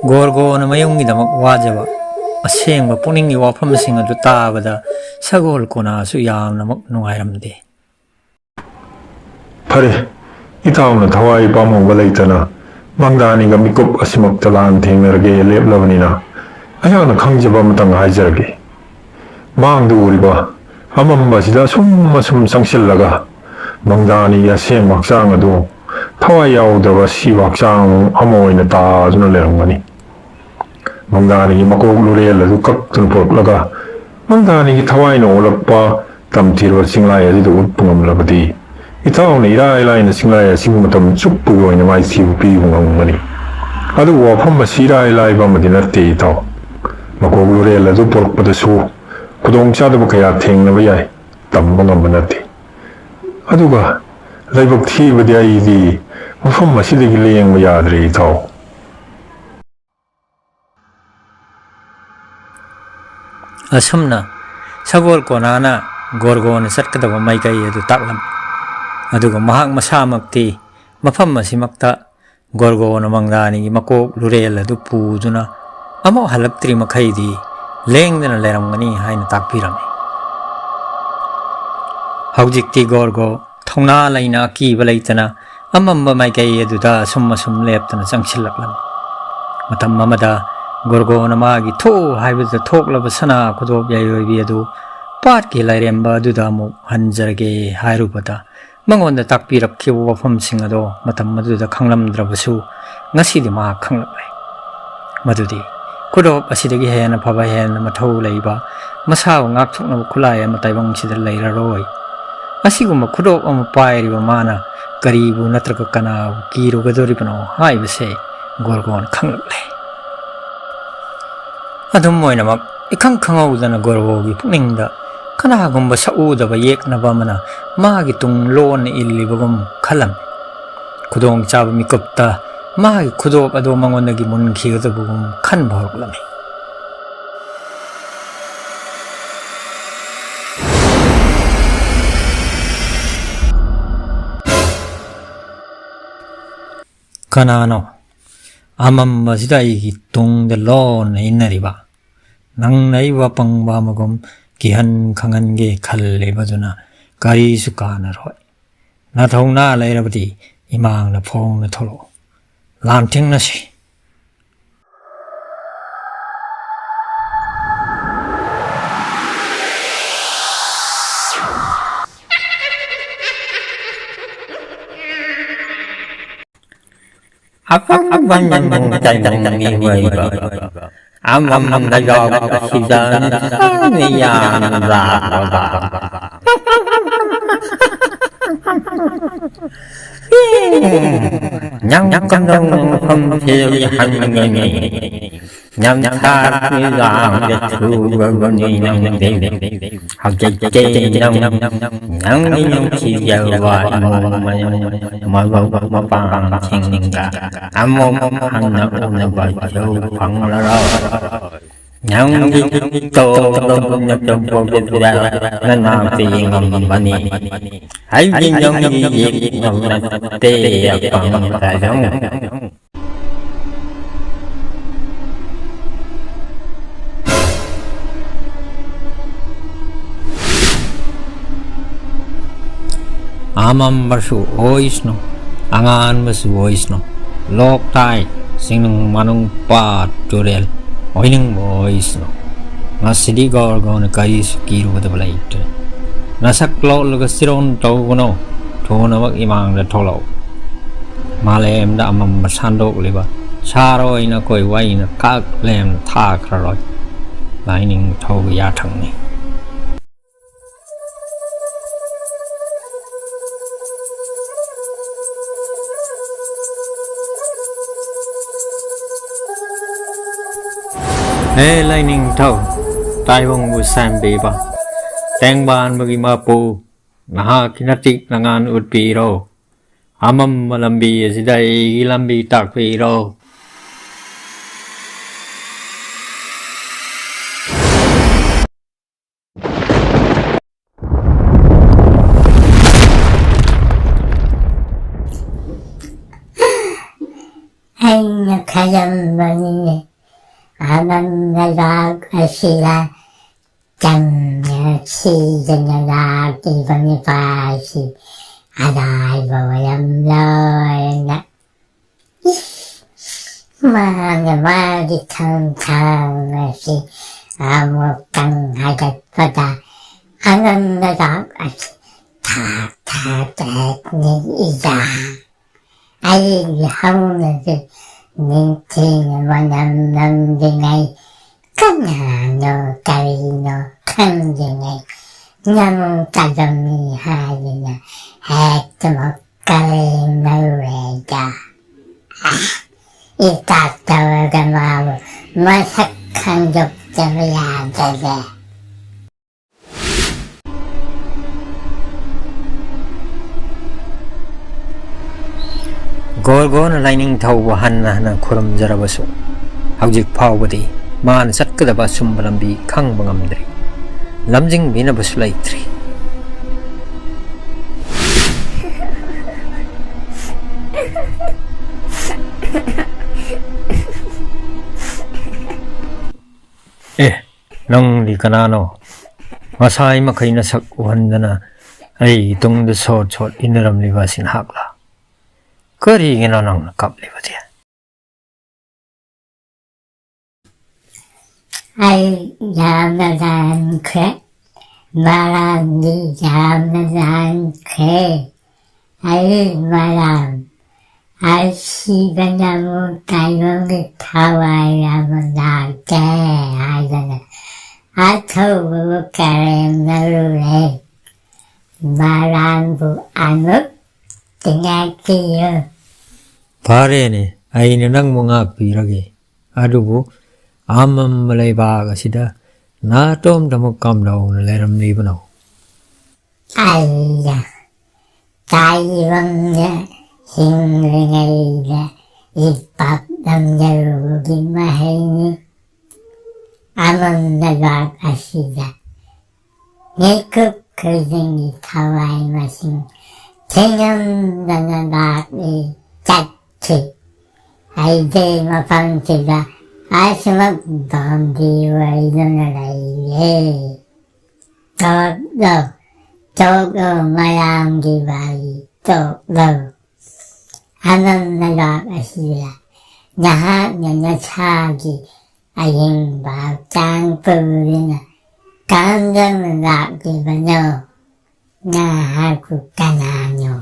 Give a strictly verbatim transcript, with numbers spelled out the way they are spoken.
ꯒꯣꯔꯒꯣꯅ ꯃꯌꯨꯝꯒꯤꯗꯃꯛ ꯋꯥꯖꯕ ꯑꯁꯦꯡꯕ ꯄꯨꯛꯅꯤꯡꯒꯤ ꯋꯥꯐꯝꯁꯤꯡ ꯑꯗꯨ ꯇꯥꯕꯗ ꯁꯒꯣꯜ ꯀꯣꯅꯥꯁꯨ ꯌꯥꯝꯅꯃꯛ ꯅꯨꯡꯉꯥꯏꯔꯝꯗꯦ꯫ "ꯐꯔꯦ, ꯏꯇꯥꯎꯅ ꯊꯋꯥꯏ ꯄꯥꯝꯃꯨꯕ ꯂꯩꯇꯅ ꯃꯪꯗꯥꯅꯤꯒ ꯃꯤꯀꯨꯞ ꯑꯁꯤꯃꯛꯇ ꯂꯥꯟ ꯊꯦꯡꯅꯔꯒꯦ ꯂꯦꯞꯂꯕꯅꯤꯅ, ꯑꯩꯍꯥꯛꯅ ꯈꯪꯖꯕ ꯑꯃꯇꯪ ꯍꯥꯏꯖꯔꯒꯦ꯫ ꯃꯥꯡꯗ ꯎꯔꯤꯕ ꯑꯃꯝꯕ ꯑꯁꯤꯗ ꯑꯁꯨꯝ ꯑꯁꯨꯝ ꯆꯪꯁꯤꯜꯂꯒ ꯃꯪꯗꯥꯅꯤꯒꯤ ꯑꯁꯦꯡꯕ ꯍꯛꯆꯥꯡ ꯑꯗꯨ ꯊꯋꯥꯏ ꯌꯥꯎꯗ꯭ꯔꯕ ꯁꯤꯕ ꯍꯛꯆꯥꯡ ꯑꯃ ꯑꯣꯏꯅ ꯇꯥꯗꯨꯅ ꯂꯩꯔꯝꯒꯅꯤ꯫ ꯃꯪꯗꯥꯅꯤꯒꯤ ꯃꯀꯣꯛ ꯂꯨꯔꯦꯜ ꯑꯗꯨ ꯀꯛꯇꯨꯅ ꯄꯨꯔꯛꯂꯒ ꯃꯪꯗꯥꯅꯤꯒꯤ ꯊꯋꯥꯏꯅ ꯑꯣꯜꯂꯛꯄ ꯇꯝꯊꯤꯔꯕ ꯆꯤꯡꯂꯥꯏ ꯑꯗꯨꯗ ꯎꯠꯄ ꯉꯝꯂꯕꯗꯤ, ꯏꯇꯥꯎꯅ ꯏꯔꯥꯏ ꯂꯥꯏꯅ ꯆꯤꯡꯂꯥꯏ ꯑꯁꯤꯕꯨ ꯃꯇꯝ ꯆꯨꯞꯄꯒꯤ ꯑꯣꯏꯅ ꯃꯥꯏꯊꯤꯕ ꯄꯤꯕ ꯉꯝꯒꯅꯤ꯫ ꯑꯗꯨꯕꯨ ꯋꯥꯐꯝ ꯑꯁꯤ ꯏꯔꯥꯏ ꯂꯥꯏꯕ ꯑꯃꯗꯤ ꯅꯠꯇꯦ, ꯏꯇꯥꯎ꯫ ꯃꯀꯣꯛ ꯂꯨꯔꯦꯜ ꯑꯗꯨ ꯄꯨꯔꯛꯄꯗꯁꯨ ꯈꯨꯗꯣꯡ ꯆꯥꯗꯕ ꯀꯌꯥ ꯊꯦꯡꯅꯕ ꯌꯥꯏ, ꯇꯝꯕ ꯉꯝꯕ ꯅꯠꯇꯦ꯫ ꯑꯗꯨꯒ ꯂꯥꯏꯕꯛ ꯊꯤꯕꯗꯤ ꯑꯩꯗꯤ ꯃꯐꯝ ꯑꯁꯤꯗꯒꯤ ꯂꯦꯡꯕ ꯌꯥꯗ꯭ꯔꯦ, ꯏꯇꯥꯎ"꯫ ꯑꯁꯨꯝꯅ ꯁꯒꯣꯜ ꯀꯣꯅꯥꯅ ꯒꯣꯔꯒꯣꯅ ꯆꯠꯀꯗꯕ ꯃꯥꯏꯀꯩ ꯑꯗꯨ ꯇꯥꯛꯂꯝꯃꯤ꯫ ꯑꯗꯨꯒ ꯃꯍꯥꯛ ꯃꯁꯥꯃꯛꯇꯤ ꯃꯐꯝ ꯑꯁꯤꯃꯛꯇ ꯒꯣꯔꯒꯣꯅ ꯃꯪꯗꯥꯅꯤꯒꯤ ꯃꯀꯣꯛ ꯂꯨꯔꯦꯜ ꯑꯗꯨ ꯄꯨꯗꯨꯅ ꯑꯃꯨꯛ ꯍꯜꯂꯛꯇ꯭ꯔꯤ ꯃꯈꯩꯗꯤ ꯂꯦꯡꯗꯅ ꯂꯩꯔꯝꯒꯅꯤ ꯍꯥꯏꯅ ꯇꯥꯛꯄꯤꯔꯝꯃꯤ꯫ ꯍꯧꯖꯤꯛꯇꯤ ꯒꯣꯔꯒꯣ ꯊꯧꯅꯥ ꯂꯩꯅ ꯑꯀꯤꯕ ꯂꯩꯇꯅ ꯑꯃꯝꯕ ꯃꯥꯏꯀꯩ ꯑꯗꯨꯗ ꯑꯁꯨꯝ ꯑꯁꯨꯝ ꯂꯦꯞꯇꯅ ꯆꯪꯁꯤꯜꯂꯛꯂꯝꯃꯤ꯫ ꯃꯇꯝ ꯑꯃꯗ ꯒꯣꯔꯒꯣꯅ ꯃꯥꯒꯤ ꯊꯣꯛꯎ ꯍꯥꯏꯕꯗ ꯊꯣꯛꯂꯕ ꯁꯅꯥ ꯈꯨꯗꯣꯞ ꯌꯥꯏꯔꯣꯏꯕꯤ ꯑꯗꯨ ꯄꯥꯠꯀꯤ ꯂꯥꯏꯔꯦꯝꯕ ꯑꯗꯨꯗ ꯑꯃꯨꯛ ꯍꯟꯖꯔꯒꯦ ꯍꯥꯏꯔꯨꯕꯗ, ꯃꯉꯣꯟꯗ ꯇꯥꯛꯄꯤꯔꯛꯈꯤꯕ ꯋꯥꯐꯝꯁꯤꯡ ꯑꯗꯣ ꯃꯇꯝ ꯑꯗꯨꯗ ꯈꯪꯂꯝꯗ꯭ꯔꯕꯁꯨ, ꯉꯁꯤꯗꯤ ꯃꯍꯥꯛ ꯈꯪꯂꯛꯂꯦ꯫ ꯃꯗꯨꯗꯤ ꯈꯨꯗꯣꯞ ꯑꯁꯤꯗꯒꯤ ꯍꯦꯟꯅ ꯐꯕ, ꯍꯦꯟꯅ ꯃꯊꯧ ꯂꯩꯕ, ꯃꯁꯥꯕꯨ ꯉꯥꯛꯊꯣꯛꯅꯕ ꯈꯨꯠꯂꯥꯏ ꯑꯃ ꯇꯥꯏꯕꯪꯁꯤꯗ ꯂꯩꯔꯔꯣꯏ꯫ ꯑꯁꯤꯒꯨꯝꯕ ꯈꯨꯗꯣꯞ ꯑꯃ ꯄꯥꯏꯔꯤꯕ ꯃꯥꯅ ꯀꯔꯤꯕꯨ ꯅꯠꯇ꯭ꯔꯒ ꯀꯅꯥꯕꯨ ꯀꯤꯔꯨꯒꯗꯧꯔꯤꯕꯅꯣ ꯍꯥꯏꯕꯁꯦ ꯒꯣꯔꯒꯣꯟ ꯈꯪꯂꯛꯂꯦ꯫ ꯑꯗꯨꯝ ꯑꯣꯏꯅꯃꯛ, ꯏꯈꯪ ꯈꯪꯍꯧꯗꯅ ꯒꯣꯔꯒꯣꯒꯤ ꯄꯨꯛꯅꯤꯡꯗ ꯀꯅꯥꯒꯨꯝꯕ ꯁꯛꯎꯗꯕ ꯌꯦꯛꯅꯕ ꯑꯃꯅ ꯃꯥꯒꯤ ꯇꯨꯡ ꯂꯣꯟꯅ ꯏꯜꯂꯤꯕꯒꯨꯝ ꯈꯜꯂꯝꯃꯤ꯫ ꯈꯨꯗꯣꯡꯆꯥꯕ ꯃꯤꯀꯨꯞꯇ ꯃꯥꯒꯤ ꯈꯨꯗꯣꯞ ꯑꯗꯨ ꯃꯉꯣꯟꯗꯒꯤ ꯃꯨꯟꯈꯤꯒꯗꯕꯒꯨꯝ ꯈꯟꯕ ꯍꯧꯔꯛꯂꯝꯃꯤ꯫ "ꯀꯅꯥꯅꯣ? ꯑꯃꯝꯕꯁꯤꯗ ꯑꯩꯒꯤ ꯇꯨꯡꯗ ꯂꯣꯟꯅ ꯏꯟꯅꯔꯤꯕ ꯅꯪꯅ ꯑꯩꯕꯨ ꯑꯄꯪꯕ ꯑꯃꯒꯨꯝ ꯀꯤꯍꯟ ꯈꯪꯍꯟꯒꯦ ꯈꯜꯂꯤꯕꯗꯨꯅ ꯀꯔꯤꯁꯨ ꯀꯥꯟꯅꯔꯣꯏ꯫ ꯅꯊꯧꯅꯥ ꯂꯩꯔꯕꯗꯤ ꯏꯃꯥꯡꯗ ꯐꯣꯡꯅ ꯊꯣꯛꯂꯛꯎ꯫ ꯂꯥꯟꯊꯦꯡꯅꯁꯤ꯫ ꯑꯀꯪꯕ ꯅꯪ ꯇꯥꯏꯕꯪꯒꯤ ꯑꯣꯏꯕ ꯑꯃꯝꯕ ꯂꯩꯕꯥꯛ ꯑꯁꯤꯗ ꯅꯁꯥꯅ ꯌꯥꯝꯅ ꯂꯥꯛꯂꯕ꯫ ꯅꯪ ꯀꯝꯗꯧꯅ ꯃꯐꯝꯁꯤꯗꯒꯤ ꯍꯟꯒꯅꯤ? ꯅꯝꯊꯥꯛꯀꯤ ꯂꯥꯡꯗ ꯊꯨꯒꯕꯅꯤ ꯅꯪꯗꯤ꯫ ꯍꯧꯖꯤꯛꯇꯤ ꯅꯪ, ꯅꯪꯒꯤ ꯅꯨꯡꯁꯤꯖꯕ ꯏꯃꯣꯝ ꯃꯔꯨꯞ ꯃꯄꯥꯡꯁꯤꯡꯒ ꯑꯃꯨꯛ ꯍꯟꯅ ꯎꯅꯕꯁꯨ ꯐꯪꯂꯔꯣꯏ꯫ ꯅꯪꯒꯤ ꯇꯧꯗꯕ ꯅꯇꯧ ꯄꯣꯛꯄꯗ ꯅꯅꯥꯛꯇ ꯌꯦꯡꯉꯝꯕꯅꯤ꯫ ꯑꯩꯗꯤ ꯅꯪꯒꯤ ꯌꯦꯛꯅꯕ ꯅꯠꯇꯦ, ꯑꯄꯪ ꯇꯥꯏꯕꯪ꯫ ꯑꯃꯝꯕꯁꯨ ꯑꯣꯏꯁꯅꯨ, ꯑꯉꯥꯟꯕꯁꯨ ꯑꯣꯏꯁꯅꯨ, ꯂꯣꯛꯇꯥꯏ, ꯆꯤꯡꯅꯨꯡ ꯃꯥꯅꯨꯡ ꯄꯥꯠ ꯇꯨꯔꯦꯜ ꯑꯣꯏꯅꯤꯡꯕ ꯑꯣꯏꯁꯅꯨ, ꯉꯁꯤꯗꯤ ꯒꯧꯔ ꯒꯧꯅ ꯀꯔꯤꯁꯨ ꯀꯤꯔꯨꯒꯗꯕ ꯂꯩꯇ꯭ꯔꯦ꯫ ꯅꯁꯛ ꯂꯣꯠꯂꯒ ꯆꯤꯔꯣꯟ ꯇꯧꯒꯅꯨ, ꯊꯨꯅꯃꯛ ꯏꯃꯥꯡꯗ ꯊꯣꯛꯂꯛꯎ꯫ ꯃꯥꯂꯦꯝꯗ ꯑꯃꯝꯕ ꯁꯟꯗꯣꯛꯂꯤꯕ ꯁꯍꯔ ꯑꯣꯏꯅ ꯀꯣꯏꯕ ꯑꯩꯅ ꯀꯛ ꯂꯦꯝꯅ ꯊꯥꯈ꯭ꯔꯔꯣꯏ꯫ ꯂꯥꯏꯅꯤꯡ ꯊꯧꯕ ꯌꯥꯊꯪꯅꯤ꯫ ꯍꯦ ꯂꯥꯏꯅꯤꯡꯊꯧ, ꯇꯥꯏꯕꯪꯕꯨ ꯁꯦꯝꯕꯤꯕ, ꯇꯦꯡꯕꯥꯟꯕꯒꯤ ꯃꯄꯨ, ꯅꯍꯥꯛꯀꯤ ꯅꯇꯤꯛ ꯅꯉꯥꯟ ꯎꯠꯄꯤꯔꯣ꯫ ꯑꯃꯝꯕ ꯂꯝꯕꯤ ꯑꯁꯤꯗ ꯑꯩꯒꯤ ꯂꯝꯕꯤ ꯇꯥꯛꯄꯤꯔꯣ꯫ ꯈꯜꯂꯝꯕꯅꯤꯅꯦ꯫ ꯑꯃꯝꯕ ꯂꯥꯛ ꯑꯁꯤꯗ ꯆꯝꯅ ꯁꯤꯗꯅ ꯂꯥꯛꯂꯤꯕ ꯅꯨꯄꯥ ꯑꯁꯤ ꯑꯔꯥꯏꯕ ꯑꯣꯏꯔꯝꯂꯣꯏꯅ꯫ ꯏꯁ! ꯃꯥꯅ ꯃꯥꯒꯤ ꯈꯣꯡꯊꯥꯡ ꯑꯁꯤ ꯑꯃꯨꯛꯇꯪ ꯍꯥꯏꯒꯠꯄꯗ ꯑꯉꯝꯕ ꯂꯥꯛ ꯑꯁꯤ ꯊꯥꯛ ꯊꯥꯛ ꯇꯔꯦꯠꯅꯤ ꯏꯖꯥ꯫ ꯑꯩꯒꯤ ꯍꯧꯅꯕꯤ ꯅꯤꯡꯊꯤꯅ ꯃꯅꯝ ꯅꯝꯂꯤꯉꯩ, ꯀꯅꯥꯅꯣ ꯀꯔꯤꯅꯣ ꯈꯪꯗ꯭ꯔꯤꯉꯩ ꯅꯃꯨꯛ ꯇꯥꯂꯝꯃꯤ ꯍꯥꯏꯗꯨꯅ ꯍꯦꯛꯇꯃꯛ ꯀꯔꯦꯝꯅꯔꯨꯔꯦꯗ꯫ ꯑꯥ! ꯏꯇꯥꯛ ꯇꯧꯔꯒ ꯃꯥꯕꯨ ꯃꯁꯛ ꯈꯪꯗꯣꯛꯇꯕ ꯌꯥꯗꯔꯦ꯫ ꯒꯣꯔꯒꯣꯟꯅ ꯂꯥꯏꯅꯤꯡꯊꯧꯕꯨ ꯍꯟꯅ ꯍꯟꯅ ꯈꯨꯔꯨꯝꯖꯔꯕꯁꯨ, ꯍꯧꯖꯤꯛ ꯐꯥꯎꯕꯗꯤ ꯃꯥꯅ ꯆꯠꯀꯗꯕ ꯑꯆꯨꯝꯕ ꯂꯝꯕꯤ ꯈꯪꯕ ꯉꯝꯗ꯭ꯔꯤ꯫ ꯂꯝꯖꯤꯡꯕꯤꯅꯕꯁꯨ ꯂꯩꯇ꯭ꯔꯤ꯫ ꯑꯦ, ꯅꯪꯗꯤ ꯀꯅꯥꯅꯣ? ꯉꯁꯥꯏ ꯃꯈꯩ ꯅꯁꯛ ꯎꯍꯟꯗꯅ ꯑꯩꯒꯤ ꯇꯨꯡꯗ ꯁꯣꯠ ꯁꯣꯠ ꯏꯟꯅꯔꯝꯂꯤꯕ ꯑꯁꯤ ꯅꯍꯥꯛꯂꯥ? ꯀꯔꯤꯒꯤꯅꯣ ꯅꯪꯅ ꯀꯞꯂꯤꯕꯗꯤ? ꯑꯩ ꯌꯥꯝꯅ ꯂꯥꯟꯈ꯭ꯔꯦ꯫ ꯃꯔꯥꯟꯗꯤ ꯌꯥꯝꯅ ꯂꯥꯟꯈ꯭ꯔꯦ꯫ ꯑꯩ ꯃꯔꯥꯟ ꯑꯁꯤꯗ ꯅꯃꯨꯛ ꯇꯥꯏꯕꯪꯒꯤ ꯊꯋꯥꯏ ꯑꯃ ꯂꯥꯛꯀꯦ ꯍꯥꯏꯗꯅ ꯑꯊꯧꯕꯕꯨ ꯀꯔꯦꯝꯅꯔꯨꯔꯦ꯫ ꯃꯔꯥꯟꯕꯨ ꯑꯃꯨꯛ ꯇꯤꯟꯅꯈꯤꯌꯨ꯫ ꯐꯔꯦꯅꯦ, ꯑꯩꯅ ꯅꯪꯕꯨ ꯉꯥꯛꯄꯤꯔꯒꯦ꯫ ꯑꯗꯨꯕꯨ ꯑꯃꯝꯕ ꯂꯩꯕꯥꯛ ꯑꯁꯤꯗ ꯅꯥꯇꯣꯝꯇꯃꯛ ꯀꯝꯗꯧꯅ ꯂꯩꯔꯝꯂꯤꯕꯅꯣ? ꯑꯩꯅ ꯇꯥꯏꯕꯪꯗ ꯍꯤꯡꯂꯤꯉꯩꯗ ꯏꯄꯥꯛ ꯅꯝꯖꯔꯨꯕꯒꯤ ꯃꯍꯩꯅꯤ꯫ ꯑꯃꯝꯕ ꯂꯩꯕꯥꯛ ꯑꯁꯤꯗ ꯃꯤꯀꯨꯞ ꯈꯨꯗꯤꯡꯒꯤ ꯊꯋꯥꯏ ꯃꯁꯤꯡ ꯊꯤꯉꯝꯗꯅ ꯂꯥꯛꯂꯤ, ꯆꯠꯈꯤ꯫ ꯑꯩꯗꯤ ꯃꯐꯝꯁꯤꯗ ꯑꯁꯤꯃꯛ ꯗꯣꯟꯗꯤ ꯑꯣꯏꯗꯨꯅ ꯂꯩꯔꯦ꯫ ꯇꯣꯛꯂꯣ, ꯇꯣꯛꯂꯣ, ꯃꯌꯥꯝꯒꯤ ꯋꯥꯔꯤ ꯇꯣꯛꯂꯣ꯫ ꯑꯅꯝꯅ ꯂꯥꯛ ꯑꯁꯤꯗ ꯅꯍꯥꯛꯅ ꯅꯁꯥꯒꯤ ꯑꯍꯤꯡꯕ ꯍꯛꯆꯥꯡ ꯄꯨꯗꯨꯅ ꯀꯔꯝꯗꯧꯅ ꯂꯥꯛꯂꯤꯕꯅꯣ? ꯅꯍꯥꯛꯄꯨ ꯀꯅꯥꯅꯣ?